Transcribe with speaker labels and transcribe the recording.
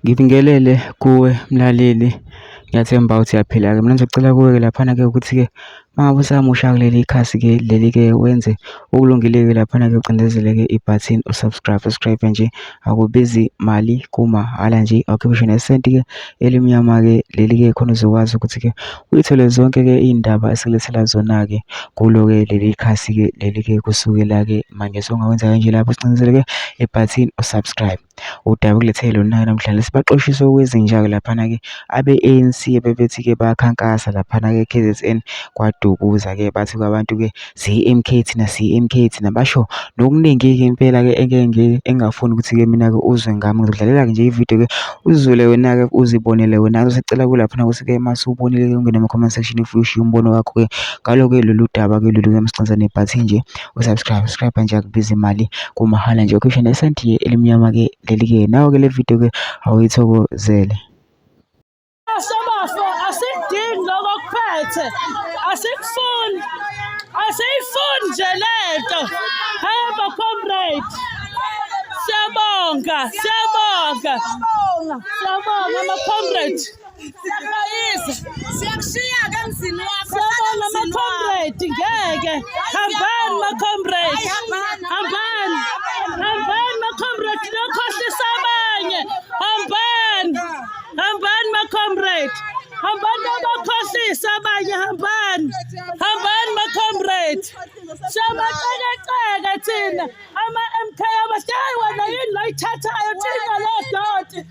Speaker 1: Ngibingelele kuwe mlaleli, ngiyathemba ukuthi uyaphila-ke. Mina ngizocela kuwe-ke laphana-ke ukuthi-ke uma ngabe usamusha kuleli khasi-ke leli-ke wenze okulungile-ke laphana-ke ucindezele-ke ibhathini u-subscribe. Subscribe nje akubizi mali kumahhala nje, awukhiphi ngisho nesenti-ke elimnyama-ke leli-ke khona uzokwazi ukuthi-ke uyithole zonke-ke iy'ndaba esikulethela zona-ke kulo-ke leli khasi-ke leli-ke kusukela-ke manje. So ungakwenza kanje lapho ucindezele-ke ibhathini u-subscribe. Udaba okulethe lona-ke namhlanje sibaxoshiswe okwezinja-ke laphana-ke abe-ANC bebethi-ke bayakhankasa laphana-ke e-KZN KwaDukuza-ke bathi kwabantu-ke siyi-M_K thina siyi-M_K thina basho nokuningi-ke impela-ke engeke engingafuni ukuthi-ke mina-ke uzwe ngami. Ngizokudlalela-ke nje ividiyo-ke uzizwele wena-ke uzibonele wena. Ngisacela kulaphana ukuthi-ke uma usubonile-ke ungene kuma-comment section ufike ushiye umbono wakho-ke ngalo-ke lolu daba-ke lolu-ke msicinza nebhathi nje u-subscribe, subscribe nje akubizi imali kumahhala nje ukhishwe nesenti elimnyama-ke leli-ke nawe-ke le video-ke awuyithokozele.
Speaker 2: Sobafo asikudingi lokho okuphethe asikufuni asiyifuni nje lento hamba comrade siyabonga siyabonga siyabonga ama-comrade
Speaker 3: Siyaxwayisa. Siyakushiya-ke emzini wakho.
Speaker 2: Siyabonga ama-comrade ngeke. Hambani ma-comrade. Hambani. Hambani ma-comrade niyokhohlisa abanye. Hambani. Hambani ma-comrade. Hambani niyobakhohlisa abanye hambani. Hambani ma-comrade. Siyabacekeceke thina ama-MK abahle. Hayi wena yini lo oyithathayo thina lo doti.